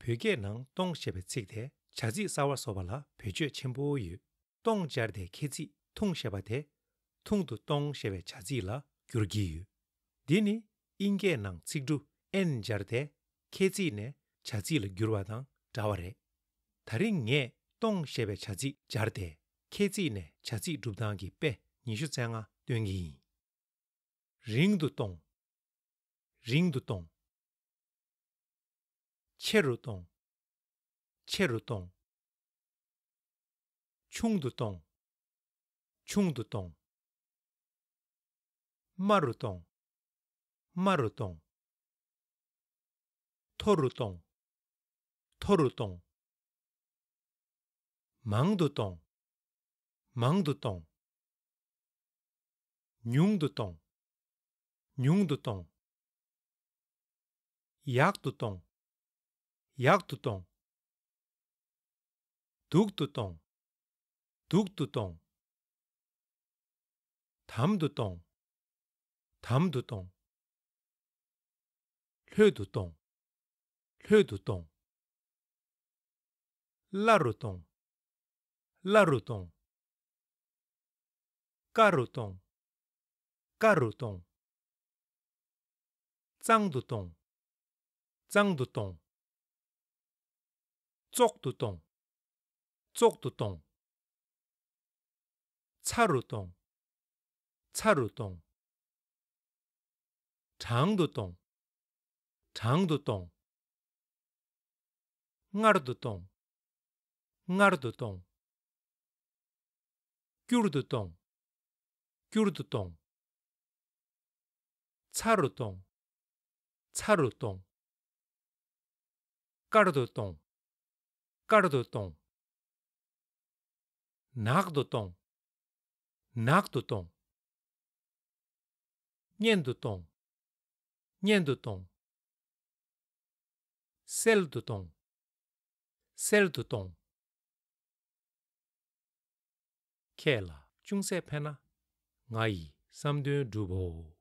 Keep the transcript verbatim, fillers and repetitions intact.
བོད་སྐད་ནང་སྟོང་ཞེས་པའི་ཚིག་དེ་བྱ་ཚིག་གསར་བ་བཟོ་བ་ལ་བེད་སྤྱོད་ཆེན་པོ་ཡོད། སྟོང་སྦྱར་ཏེ་ཁྱད་ཚིག་ཐུང་ཞེས་པ་དེ་ཐུང་དུ་གཏོང་ཞེས་པའི་བྱ་ཚིག་ལ་བསྒྱུར་གྱི་ཡོད། འདི་ནི་དབྱིན་སྐད་ནང་ཚིག་འབྲུ་ཨེན་སྦྱར་ཏེ་ཁྱད་ཚིག་ནས་བྱ་ཚིག་ལ་བསྒྱུར་བ་དང་འདྲ་བ་རེད། ད་རིང་ངས་སྟོང་ཞེས་པའི་བྱ་ཚིག་སྦྱར་ཏེ་ཁྱད་ཚིག་ནས་བྱ་ཚིག་སྒྲུབ་སྟངས་ཀྱི་དཔེ་ཉི་ཤུ་རྩ་ལྔ་སྟོན་གྱི་ཡིན། རིང་དུ་གཏོང་། རིང་དུ་གཏོང་། ཆེ་རུ་གཏོང་། ཆེ་རུ་གཏོང་། ཆུང་དུ་གཏོང་། ཆུང་དུ་གཏོང་། དམའ་རུ་གཏོང་། དམའ་རུ་གཏོང་། མཐོ་རུ་གཏོང་། མཐོ་རུ་གཏོང་། མང་དུ་གཏོང་། མང་དུ་གཏོང་། ཉུང་དུ་གཏོང་། ཉུང་དུ་གཏོང་། ཡག་ཏུ་གཏོང་། ཡག་ཏུ་གཏོང་། སྡུག་ཏུ་གཏོང་། སྡུག་ཏུ་གཏོང་། དམ་དུ་གཏོང་། དམ་དུ་གཏོང་། ལྷོད་དུ་གཏོང་། ལྷོད་དུ་གཏོང་། སླ་རུ་གཏོང་། སླ་རུ་གཏོང་། དཀའ་རུ་གཏོང་། དཀའ་རུ་གཏོང་། གཙང་དུ་གཏོང་། གཙང་དུ་གཏོང་། བཙོག་ཏུ་གཏོང་། བཙོག་ཏུ་གཏོང་། ཚ་རུ་གཏོང་། ཚ་རུ་གཏོང་། གྲང་དུ་གཏོང་། གྲང་དུ་གཏོང་། མངར་དུ་གཏོང་། མངར་དུ་གཏོང་། སྐྱུར་དུ་གཏོང་། སྐྱུར་དུ་གཏོང་། ཚ་རུ་གཏོང་། ཚ་རུ་གཏོང་། དཀར་དུ་གཏོང་། དཀར་དུ་གཏོང་། ནག་ཏུ་གཏོང་། ནག་ཏུ་གཏོང་། སྙན་དུ་གཏོང་། སྙན་དུ་གཏོང་། གསལ་དུ་གཏོང་། གསལ་དུ་གཏོང་། ཁྱེད་ལ་ཅུང་ཟད་ཕན་ན་ང་ཡི་བསམ་དོན་འགྲུབ་བོ།